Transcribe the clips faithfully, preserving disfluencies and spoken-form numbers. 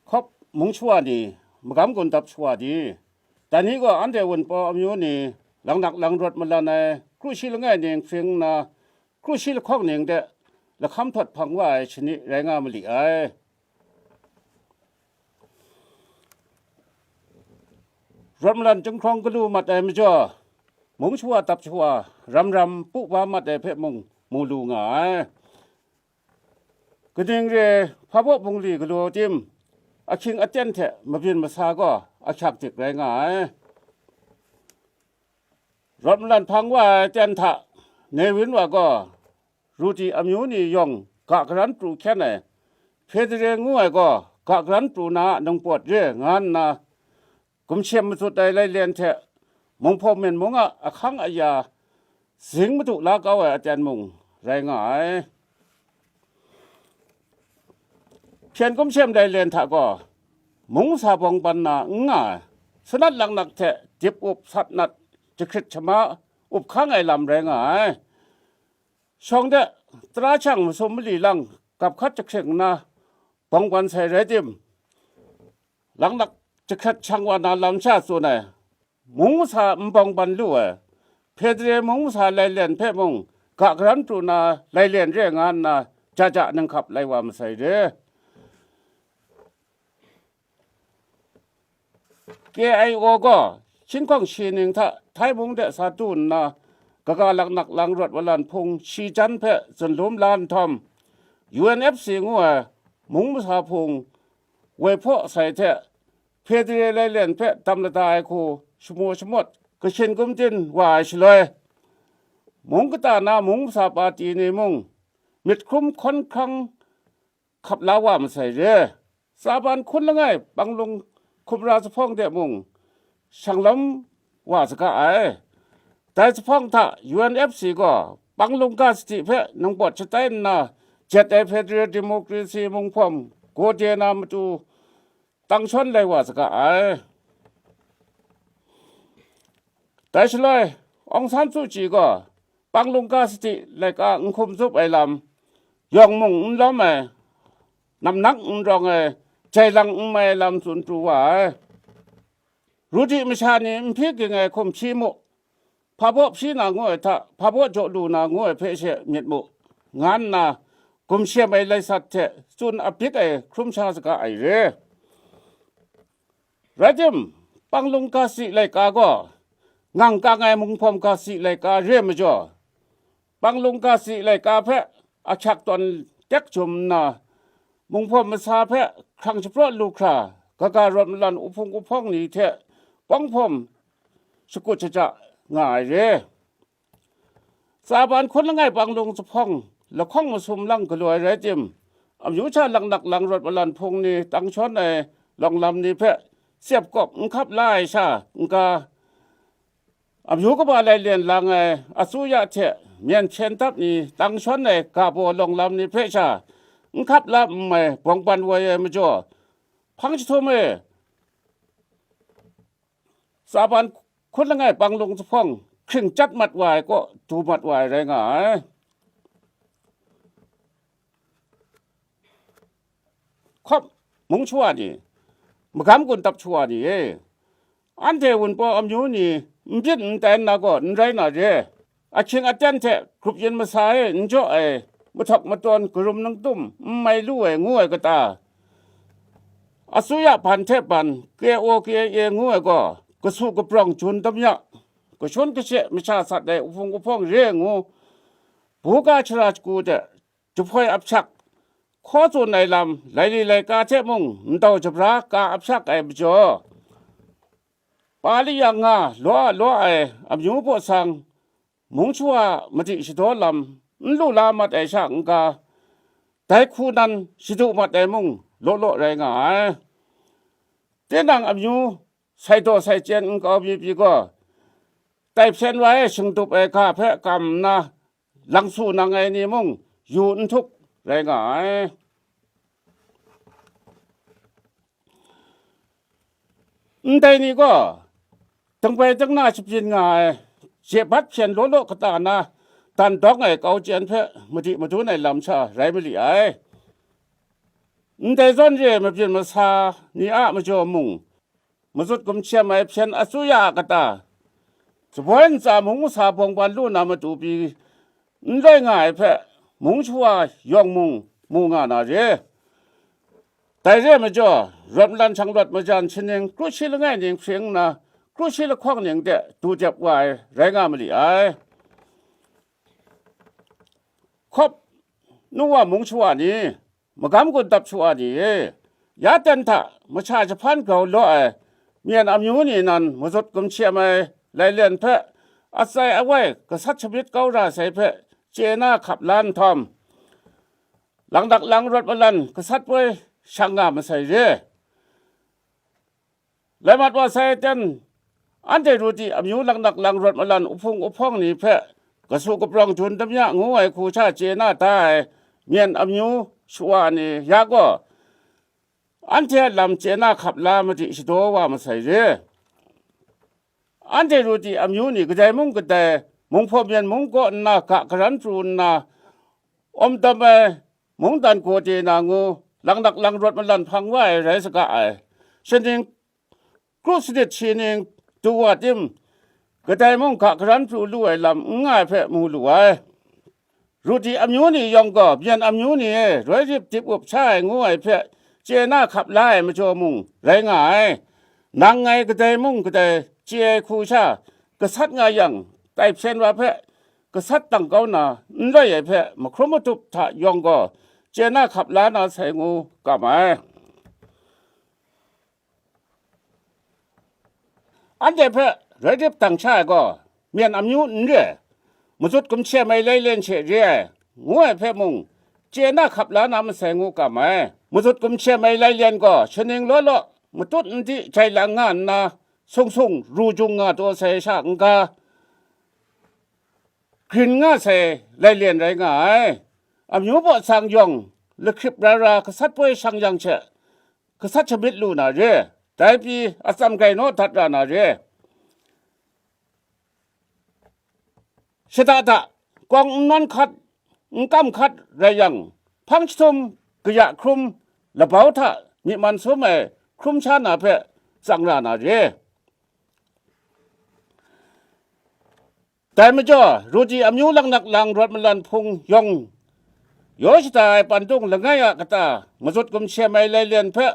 Hkawp mung shawa ni, magam gun dap shawa ni, dai ni gaw anhte Wunpawng amyu ni, langnak lang rawt malan ai, kru shi langai ning hpring nna, kru shi lahkawng ning de lahkam htawt hpang wa ai shani rai nga ma li ai. Rawt malan chyinghkrawng galu mat ai majaw, mung shawa dap shawa, ram ram pu ba mat ai hpe mung mu lu nga ai. Kaning re hpa baw bungli galaw tim, ahkying aten hte mabyin masa gaw ahkyak dik rai nga ai. Rawt malan hpang wa ai aten hta Newin wa gaw, Ruti amyu ni yawng ga karan pru hkyen ai, Federe ngu ai gaw ga karan pru na a ningpawt re nga nna, gumshem matsut ai lailen hte munghpawm myen mung a ahkang aya zing madu la kau ai aten mung rai nga ai. Hpyen gumshem lailen hta gaw, mung masa bawng ban na n nga ai, sanat laknak hte dip up sat nat jahkrit shama up hkang ai lam rai nga ai. Shawng de tara shang masum mali lang gap hkat jahkring nna bawng ban sai rai tim, laknak jahkrat shang wa na lam sha tsun ai, mung masa n bawng ban lu ai, Federe mung masa lailen hpe mung ga karan pru na lailen re nga nna, ja ja ninghkap lai wa masai re. K I O gaw, hkying hkawng shi ning hta Thai mung de sa du nna, kaga laknak lang rawt walan hpung shi jan hpe zunlum la nhtawm, U N F C ngu ai mung masa hpung woi hpaw sai hte, Federe lailen hpe dam lada ai hku shamu shamawt kashin gumdin wa ai shaloi, mung kata na mung masa pati ni mung myit hkrum hkawn hkrang hkap la wa masai re. Tsaban hkun langai panglung hkumra zuphpawng de mung shanglawm wa saga ai. Dai zuphpawng hta U N F C gaw panglung ga sadi hpe ningpawt shatai nna, jet ai Federal Democracy munghpawm gode na matu tang shawn lai wa saga ai. Dai shaloi, Aung San Suu Kyi gaw panglung ga sadi laika n hkum zup ai lam, yawng mung n lawm ai, namnak n rawng ai, jai lang n mai ai lam tsun pru wa ai. Ruti masha ni n hpyi ging ai hkum hpyi mu, hpa baw hpyi na ngu ai hta, hpa baw jaw lu na ngu ai hpe she myit mu, nga nna gumshem ai laisat hte tsun abik ai hkrum sha saga ai re. Rai tim, panglung ga sadi laika gaw, ngang kang ai munghpawm ga sadi laika re majaw, panglung ga sadi laika hpe ahkyak tawn tek jum nna, munghpawm masa hpe hkrang shapraw lu hkra, kaga rawt malan uhpung uhpawng ni hte pawng hpawm shakut shaja nga ai re. Tsaban hkun langai panglung zuphpawng lahkawng masum lang galaw ai rai tim, amyu sha laknak lang rawt walan hpung ni tang shawn ai lawng lam ni hpe tsep kawp n hkap la ai sha n-ga, amyu kaba lailen lang ai asuya hte myen hpyen dap ni tang shawn ai ga baw lawng lam ni hpe sha n hkap la n mai bawng ban woi ai majaw, hpang jahtum e, Tsaban hkun langai panglung zuphpawng hkring chyat mat wa ai kaw du mat wa ai rai nga ai. Hkawp mung shawa ni, magam gun dap shawa ni e, anhte Wunpawng amyu ni n byin n tai nna gaw n rai na re. Ahkying aten hte grup yin masa e n jaw ai, mahtawk matawn karum nangtum n mai lu ai ngu ai kata, asuya hpan hte ban K O K A ngu ai gaw, kasu kaprawng jun damya, kashun kashe masha sat ai uhpung uhpawng re ai ngu, buga shara shagu de jahpoi ap shak, hkaw tsun ai lam laili laika hte mung ndau jabra ka ap shak ai majaw, pa li yang nga law a law ai amyu baw sang, mung shawa madi shadaw lam n lu la mat ai sha n-ga, dai hku nan shadu mat ai mung law law rai nga ai. Tinang amyu sai daw sai chyen nkau mi pyi gaw, tai hpyen wa e shingdup ai ga hpe kam nna, lang su nang ai ni mung yu n htup rai nga ai. Ndai ni gaw, dingbai dingna shabyin nga ai, je bat hpyen law law kata na dan dawng ai kau chyen hpe madi madun ai lam sha rai ma li ai. ndai zawn re ai mabyin masa ni a majaw mung, mazut gumshem ai hpyen asuya a kata, shaboi ntsa mung masa bawng ban lu na matu pyi n rai nga ai hpe, mung shawa yawng mung mu nga na re. Dai re ai majaw, rawt malan shang rawt majan shaning kru shi langai ning hpring nna, kru shi lahkawng ning de du jep wa ai rai nga ma li ai. Hkawp nu wa mung shawa ni, magam gun dap shawa ni e, ya ten hta masha jahpan grau law ai myen amyu ni nan mazut gumshem ai lailen hpe atsai awai gasat shabit kau ra sai hpe chye na hkap la nhtawm, langnak lang rawt malan gasat poi shang nga masai re. Lai mat wa sai ten, anhte Ruti amyu langnak lang rawt malan uhpung uhpawng ni hpe kasu kaprawng jun damya ngu ai hku sha chye na da ai myen amyu shawa ni ya gaw, anhte a lam chye na hkap la madi shadaw wa masai re. Anhte Ruti amyu ni kadai mung kadai, munghpaw myen mung kaw nna ga karan pru nna, awm tam ai mungdan gaw de na ngu, langnak lang rawt malan hpang wa ai rai saga ai. Shaning kru sanit shi ning du wa tim, kadai mung ga karan pru lu ai lam n nga ai hpe mu lu ai. Ruti amyu ni yawng gaw, byen amyu ni e roi rip dip up sha ai ngu ai hpe chye na hkap la ai majaw mung rai nga ai. Nang ngai kadai mung kadai chye ai hku sha gasat nga yang, tai hpyen wa hpe gasat dang kau na n rai ai hpe, mahkrum matup hta yawng gaw chye na hkap la na sai ngu kam ai. Anhte hpe roi dip dang sha ai gaw, myen amyu n re ai, mazut gumshem ai lailen she re ai, ngu ai hpe mung, chye na hkap la na masai ngu kam ai. Mazut gumshem ai lailen gaw, shaning law law, matut n di jai lang nga nna, sung sung ru jung nga taw sai sha n-ga, grin nga sai lailen rai nga ai. Amyu baw sang yawng, lahkrip ra ra gasat poi shang yang she, gasat shamyit lu na re, dai pyi atsam grai naw dat ra na re. Shada da, kawng n nawn hkat, n kam hkat rai yang, hpang jahtum, kaya hkrum, labau hta myi man sum ai hkrum sha na hpe tsang ra na re. Dai majaw, Ruti amyu langnak lang rawt malan hpung yawng yaw shada ai pandung langai a kata, mazut gumshem ai lailen hpe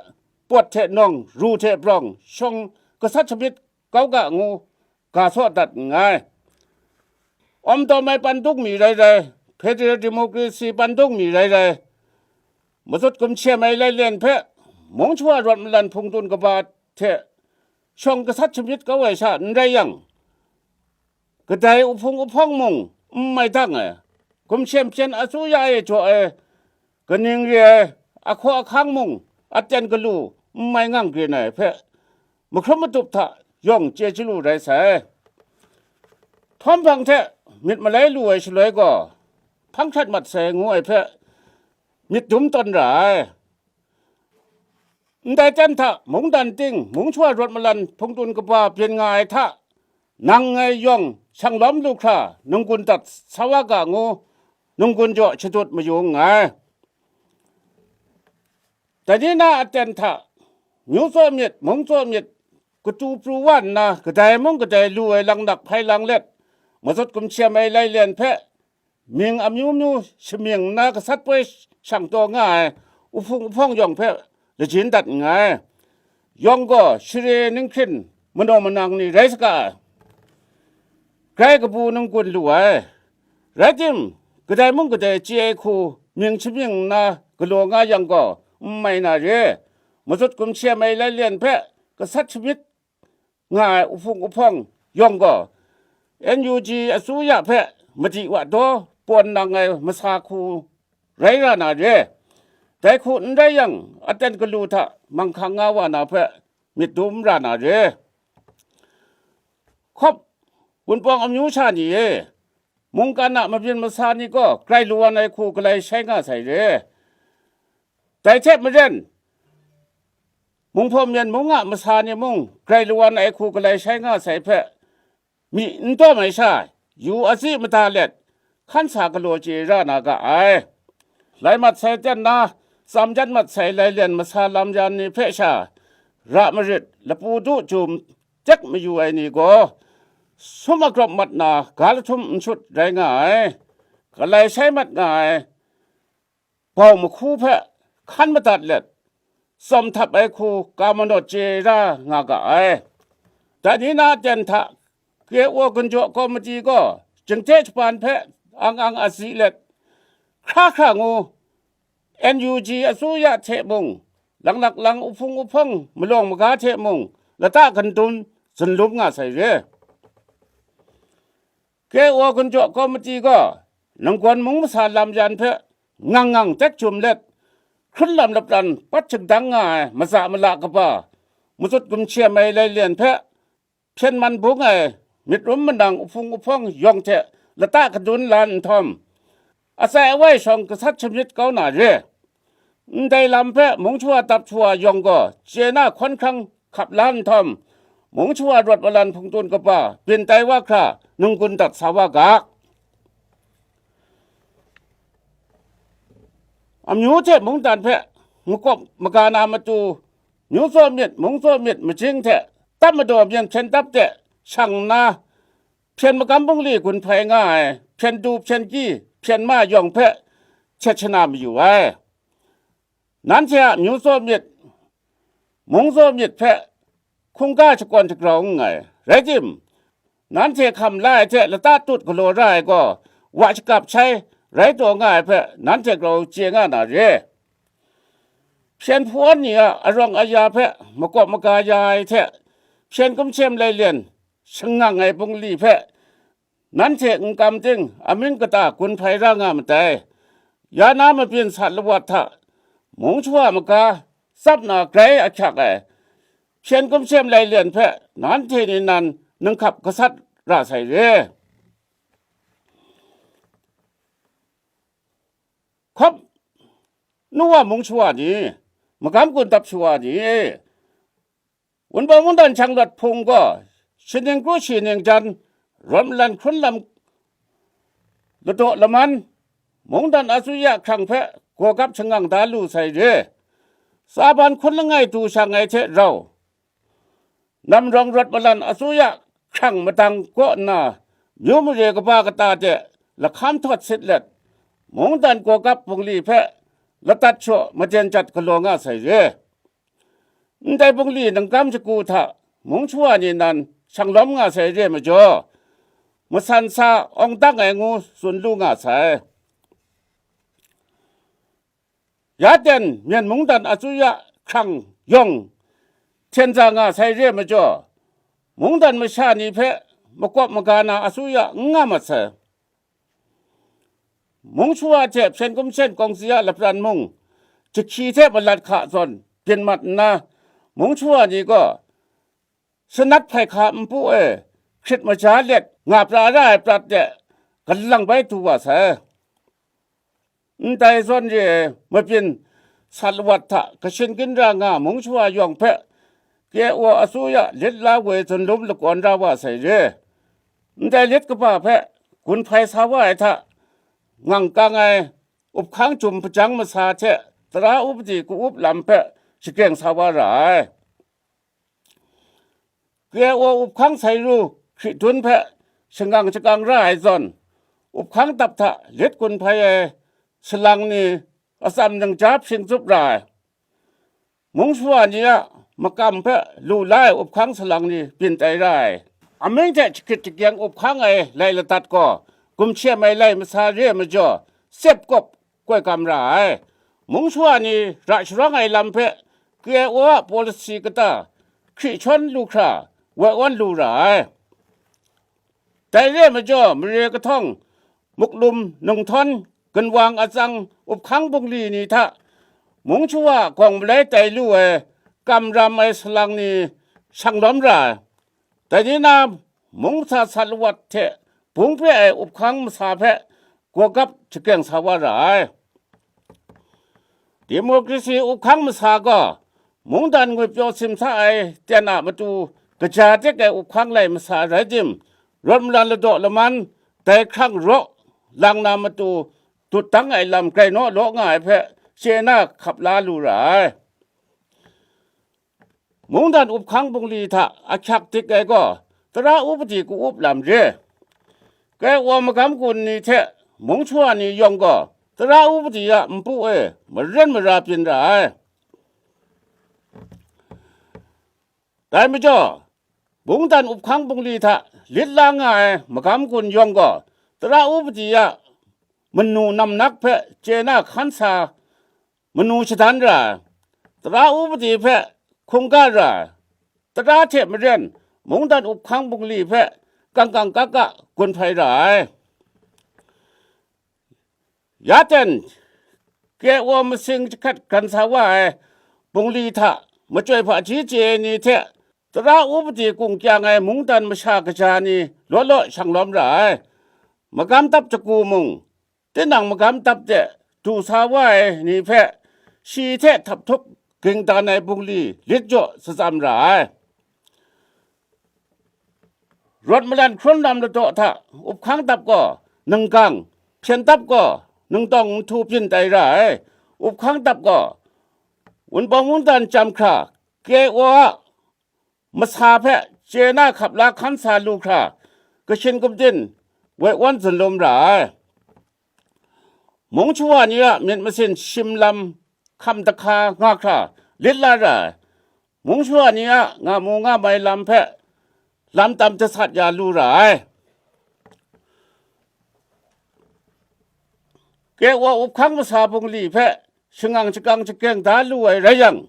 pawt hte nawng, ru hte brawng, shawng gasat shamyit kau ga ngu, ga saw dat nngai. Awm dawm ai pandung mi rai rai, federal democracy pandung mi rai rai, mazut gumshem ai lailen hpe, mung shawa rawt malan hpungtun kaba hte shawng gasat shamyit kau ai sha n rai yang, kadai uhpung uhpawng mung n mai dang ai, gumshem hpyen asuya e jaw ai, kaning re ai, ahkaw ahkang mung aten galu n mai ngang grin ai hpe, mahkrum matup hta yawng chye chyalu rai sai. Htawm hpang hte myit malai lu ai shaloi gaw, hpang hkrat mat sai ngu ai hpe, myit dum tawn ra ai. Ndai ten hta mungdan ting, mung shawa rawt malan hpungtun kaba byin nga ai hta, nang ngai yawng shang lawm lu hkra nunggun dat sa wa ga ngu, nunggun jaw shadut mayu nngai. Dai ni na aten hta, myu tsaw myit, mung tsaw myit, katu pru wa nna, kadai mung kadai lu ai langnak hpai lang let, mazut gumshem ai lailen hpe, mying amyu myu shamying nna gasat poi shang taw nga ai uhpung uhpawng yawng hpe lajin dat nngai. Yawng gaw share ninghkrin manaw manang ni rai saga ai, grai kabu nunggun lu ai. Rai tim, kadai mung kadai chye ai hku mying shamying nna galaw nga yang gaw, n mai na re. Mazut gumshem ai lailen hpe gasat shamyit nga ai uhpung uhpawng yawng gaw, N U G asuya hpe madi wa daw pawn nang ai masa hku rai ra na re. Dai hku n rai yang, aten galu hta manghkang nga wa na hpe myit dum ra na re. Hkawp, Wunpawng amyu sha ni e, mungkan a mabyin masa ni gaw grai lawan ai hku galai shai nga sai re. Dai hte maren, Munghpaw Myen mung a masa ni mung grai lawan ai hku galai shai nga sai hpe, myi n dawm ai sha, yu atsi mada let, hkan sa galaw chye ra na ga ai. Lai mat sai ten na, tsam jan mat sai lailen masa lam yan ni hpe sha ra marit lapu du jum tek mayu ai ni gaw, sum agrawp mat na ga lahtum n shut rai nga ai, galai shai mat nga ai bau mahku hpe hkan madat let, tsawm htap ai hku ka manawt chye ra nga ga ai. Dai ni na aten hta K O gunjaw komiti gaw jingte shapan hpe ang ang a si let, hkra hkra ngu N U G asuya hte mung, langlak lang uhpung uhpawng malawng maga hte mung, lata gandun zunlum nga sai re. K O gunjaw komiti gaw Nanggawn mung masa lam yan hpe ngang ngang tek jum let, hkrun lam lapran pat shingdang nga ai maza mala kaba, matsut gumshem ai lailen hpe hpyen man bung ai myit rum manang uhpung uhpawng yawng hte lata kadun lan nhtawm, atsai awai shawng gasat shamyit kau na re. Ndai lam hpe mung shawa dap shawa yawng gaw chye na hkawn hkrang hkap la nhtawm, mung shawa rawt malan hpungtun kaba byin tai wa hkra nunggun dat sa wa ga. Amyu hte mungdan hpe makawp maga na matu, myu tsaw myit, mung tsaw myit majing hte tap madaw myen hpyen tap de shang nna, hpyen magam bungli gun hpai nga ai hpyen du hpyen kyi hpyen ma yawng hpe htet shana mayu ai. Nanhte a myu tsaw myit, mung tsaw myit hpe hkungga shakawn shagrau nngai. Rai tim, nanhte hkam la ai hte lata tut galaw ra ai gaw, wa shakap shai rai taw nga ai hpe nanhte grau chye nga na re. Hpyen hpawn ni a arawng aya hpe makawp maga ya ai hte, hpyen kumsem lailen shangang ai bungli hpe nanhte n kam ting, amying kata gun hpai ra nga madai. Ya na mabyin sat lawat hta, mung shawa maga tsap na grai ahkyak ai, hpyen kumsem lailen hpe nanhte ni nan ninghkap gasat ra sai re. Hkawp nu wa mung shawa ni, magam gun dap shawa ni, Wunpawng mungdan shanglawt hpung gaw, shi ning kru shi ning jan, rawt malan hkrun lam ladaw laman, mungdan asuya hkrang hpe gawgap shangang da lu sai re. Tsaban hkun langai du shang ai hte rau, namrawng rawt malan asuya hkrang madang kaw nna, myu mare kaba kata de lahkam htawt sit let, mungdan gawgap bungli hpe latat shaw maden jat galaw nga sai re. Ndai bungli ningkam shagu hta mung shawa ni nan shanglawm nga sai re majaw, masan sa awng dang ai ngu tsun lu nga sai. Ya ten myen mungdan asuya hkrang yawng hten za nga sai re majaw, mungdan masha ni hpe makawp maga na asuya n nga mat sai. Mung shawa hte hpyen kumsem kawngsi a lapran mung, jahkyi hte malat hka zawn byin mat nna, mung shawa ni gaw sanat hpai hka npu e hkrit maja let nga pra ra ai prat de galang bai du wa sai. Ndai zawn re ai mabyin sat lawat hta kashin ginra nga mung shawa yawng hpe K O asuya lit la woi zunlum lakawn ra wa sai re. Ndai lit kaba hpe gun hpai sa wa ai hta, ngang kang ai uphkang jum hpajang masa hte tara upadi ka-up lam hpe shakeng sa wa ra ai. K O uphkang sai ru hkri dun hpe shangang shakang ra ai zawn, uphkang dap hta lit gun hpai ai salang ni atsam ningja hpring tsup ra ai. Mung shawa ni a makam hpe lu la ai uphkang salang ni byin tai ra ai. Amying hte jahkrit jahkyeng uphkang ai lai ladat gaw, gumshem ai lai masa re ai majaw, tsep kawp koi gam ra ai. Mung shawa ni ra sharawng ai lam hpe K O a policy kata hkri shawn lu hkra woi awn lu ra ai. Dai re ai majaw, mare kahtawng, muklum, nunghtawn, ginwang atsang, uphkang bungli ni hta, mung shawa gawng malai tai lu ai, kam ram ai salang ni shanglawm ra ai. Dai ni na, mung masa sat lawat hte bung pre ai uphkang masa hpe gawgap shakeng sa wa ra ai. Democracy uphkang masa gaw, mungdan ngwipyaw simsa ai ten a matu kaja tek ai uphkang lai masa rai tim, rawt malan ladaw laman, dai hkrang raw lang na matu dut dang ai lam grai naw law nga ai hpe chye na hkap la lu ra ai. Mungdan up hkang bungli hta ahkyak dik ai gaw, tara upadi ka-up lam re. Kai wa magam gun ni hte mung shawa ni yawng gaw, tara upadi a npu e maren mara byin ra ai. Dai majaw, mungdan up hkang bungli hta lit la nga ai magam gun yawng gaw, tara upadi a manu namnak hpe chye na hkan sa, manu shadan ra ai, tara upadi hpe hkungga ra ai, tara hte maren mungdan up hkang bungli hpe kangkang kaka gun hpai ra ai. Ya ten, ke wa masing jahkrat gan sa wa ai bungli hta machyoi hpaji chye ai ni hte, tara upadi kung kyang ai mungdan masha kaja ni law law shang lawm ra ai. Magam dap jagu mung, tinang magam dap de du sa wa ai ni hpe, shi hte htap htup ging dan ai bungli lit jaw satsam ra ai. Rawt malan hkrun lam ladaw hta up hkang dap gaw ninggang, hpyen dap gaw ningtawng nhtu byin tai ra ai. Up hkang dap gaw Wunpawng mungdan chyam hkra, ke wa a masa hpe chye na hkap la hkan sa lu hkra, kashin gumdin woi wan zunlum ra ai. Mung shawa ni a myit masin shim lam hkam dahka nga hkra lit la ra ai. Mung shawa ni a nga mu nga mai lam hpe lam tam jasat ya lu ra ai. Ke wa up hkang masa bungli hpe shangang shakang shakeng da lu ai rai yang,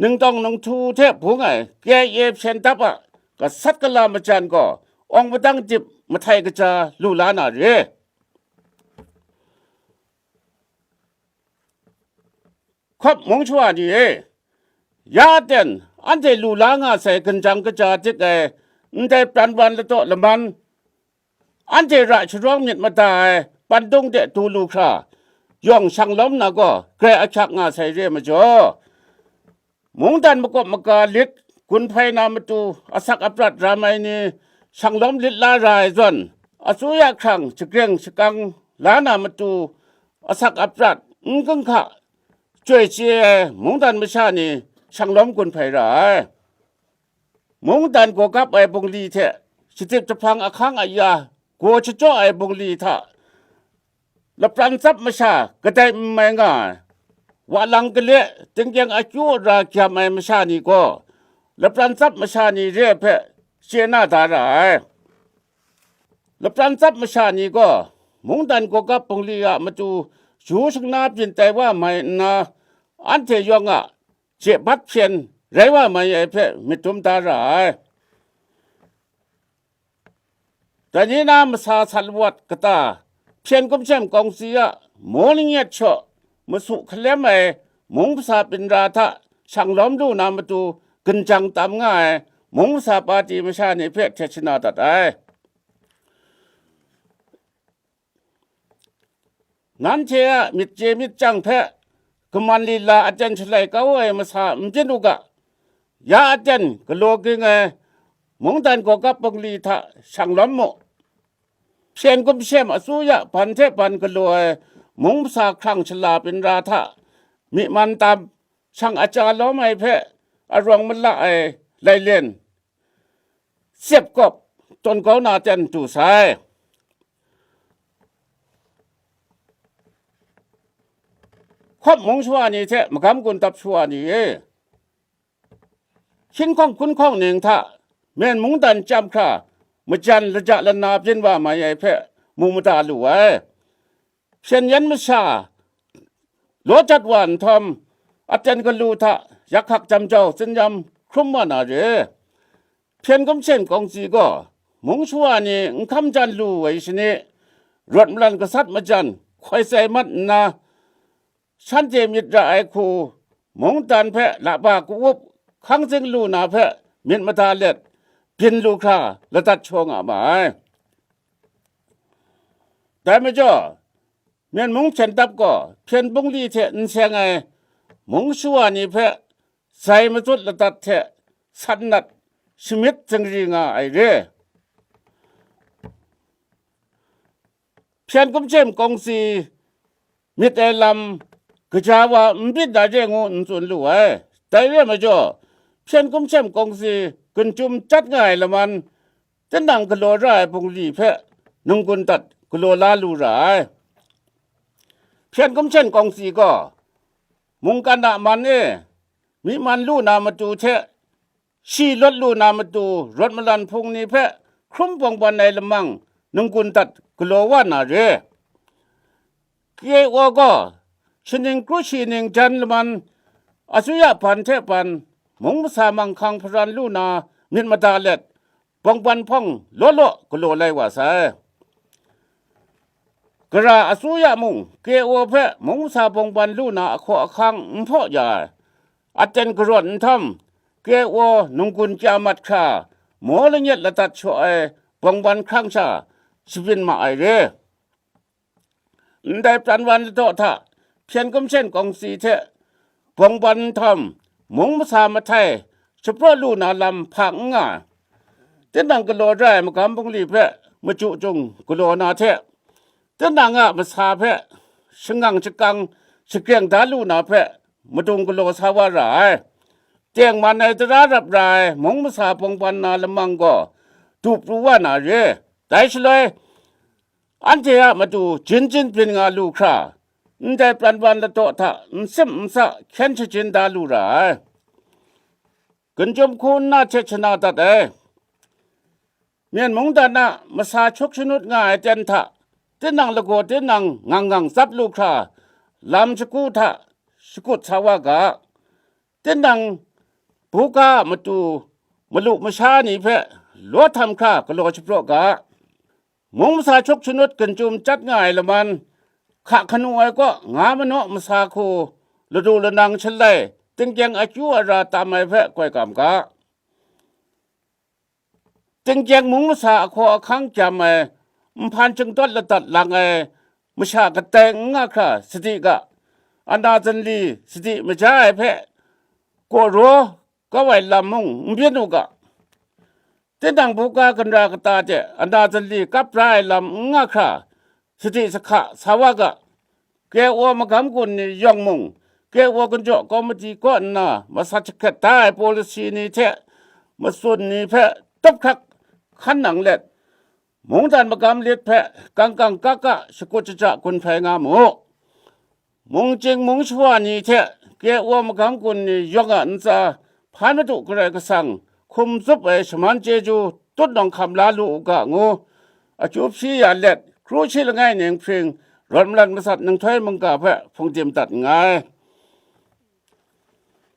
ningtawng ninghtu hte bung ai K I A hpyen dap a gasat gala majan gaw awng padang dip mahtai kaja lu la na re. Hkawp mung shawa ni e, ya aten anhte lu la nga sai ginjang kaja dik ai ndai pran wan ladaw laman, anhte ra sharawng myit mada ai pandung de du lu hkra, yawng shang lawm na gaw grai ahkyak nga sai re majaw, mungdan makawp maga lit gun hpai na matu asak aprat ram ai ni shang lawm lit la ra ai zawn, asuya hkrang shagreng shakang la na matu asak aprat n ginhka chyoi chye ai mungdan masha ni shang lawm gun hpai ra ai. Mungdan gaw kap ai bungli hte shadip jahpang ahkang aya gaw shachyaw ai bungli hta lapran tsap masha kadai n mai nga ai, wa lang gale tingkyeng akyu ara gyam ai masha ni gaw lapran tsap masha ni re ai hpe chye na da ra ai. Lapran tsap masha ni gaw mungdan gawgap bungli a matu yu shana byin tai wa mai nna, anhte yawng a je bat hpyen rai wa mai ai hpe myit dum da ra ai. Dai ni na masa sat lawat kata, hpyen kumsem kawngsi a mung langyet shaw masu hkalem ai mung masa byin ra hta shang lawm lu na matu ginjang tam nga ai mung masa pati masha ni hpe htet shana dat ai. Nanhte a myit chye myit chyang hpe kaman lila aten shalai kau ai masa n byin u ga, ya aten galaw ging ai mungdan gawgap bungli hta shang lawm mu. Hpyen kumsem asuya ban hte ban galaw ai mung masa hkrang shala byin ra hta myi man tam shang aja lawm ai hpe arawng mala ai lailen, syep kawp tawn kau na ten du sai. Hkawp mung shawa ni hte magam gun dap shawa ni e, hkyinhkawng hkunhkawng ning hta men mungdan chyam hkra majan laja lana byin wa mai ai hpe mu mada lu ai. Hpyen yan masha law jat wa nhtawm, aten galu hta yak hkak jam jau tsin yam hkrum wa na re. Hpyen kumsem kawngsi gaw mung shawa ni n hkam jan lu ai shani, rawt malan gasat majan hkoi tsai mat nna, shanhte myit ra ai hku mungdan hpe laba ka-up hkang zing lu na hpe myit mada let byin lu hkra ladat shaw nga ma ai. Dai majaw, Myen mung hpyen dap gaw hpyen bungli hte n seng ai mung shawa ni hpe zai matut ladat hte san nat shamyit zingri nga ai re. Hpyen kumsem kawngsi myit ai lam kaja wa n byin na re ngu n tsun lu ai. Dai re ai majaw, hpyen kumhtem kawngsi gun chyum chyat nga ai laman, tinang galaw ra ai bungli hpe nunggun dat galaw la lu ra ai. Hpyen kumhtem kawngsi gaw mungkan a man e myi man lu na matu hte shi lawt lu na matu rawt malan hpung ni hpe hkrum bawngban ai lamang nunggun dat galaw wa na re. K O gaw shaning kru shi ning jan laman, asuya ban hte ban mung masa manghkang hparan lu na myit mada let, bawngban hpawng law law galaw lai wa sai. Gara asuya mung K O hpe mung masa bawngban lu na ahkaw ahkang n hpaw ya ai. Aten garawn nhtawm, K O nunggun kya mat hkra, maw lanyet ladat shaw ai bawngban hkrang sha shabyin ma ai re. Ndai pran wan ladaw hta, hpyen kumhten kawngsi hte bawngban nhtawm, mung masa mahtai shapraw lu na lam hpa n nga. Tinang galaw ra ai magam bungli hpe machyu chyung galaw na hte, tinang a masa hpe shangang shakang shagreng da lu na hpe madung galaw sa wa ra ai. Tengman ai tara rap ra ai mung masa bawngban na lamang gaw du pru wa na re. Dai shaloi, anhte a matu jin jin byin nga lu hkra, ndai pran wan ladaw hta nsim nsa hkyen shajin da lu ra ai. Gun chyum hku nna hte shana dat ai. Myen mungdan a masa hkyuk shanut nga ai ten hta, tinang lagaw tinang ngang ngang tsap lu hkra, lam shagu hta shakut sa wa ga. Tinang buga a matu malu masha ni hpe law htam hkra galaw shapraw ga. Mung masa hkyuk shanut gun chyum chyat nga ai laman, hka hkanu ai kaw nga manaw masa hku, ladu lanang shalai, tingkyeng akyu ara tam ai hpe koi kam ga. Tingkyeng mung masa ahkaw ahkang kyam ai, nhpan chyingdawt ladat lang ai masha kadai n nga hkra sadi ga, ana zanli sadi maja ai hpe, kaw raw kau ai lam mung n byin u ga. Tinang buga ginra kata de ana zanli kap ra ai lam n nga hkra, sadi sahka sa wa ga. K O magam gun ni yawng mung, K O gunjaw komiti kaw nna masat jahkrat da ai polisi ni hte matsun ni hpe tup hkrak hkan nang let, mungdan magam lit hpe kangkang kaka shakut shaja gun hpai nga mu. Mungchying mungshawa ni hte K O magam gun ni yawng a ntsa hpan Madu Karai Kasang hkum tsup ai shaman chyeju tutnawng hkam la lu u ga ngu, akyu hpyi ya let, kru shi langai ning hpring, rawt malat masat nhtoi mungga hpe hpungdim dat nngai.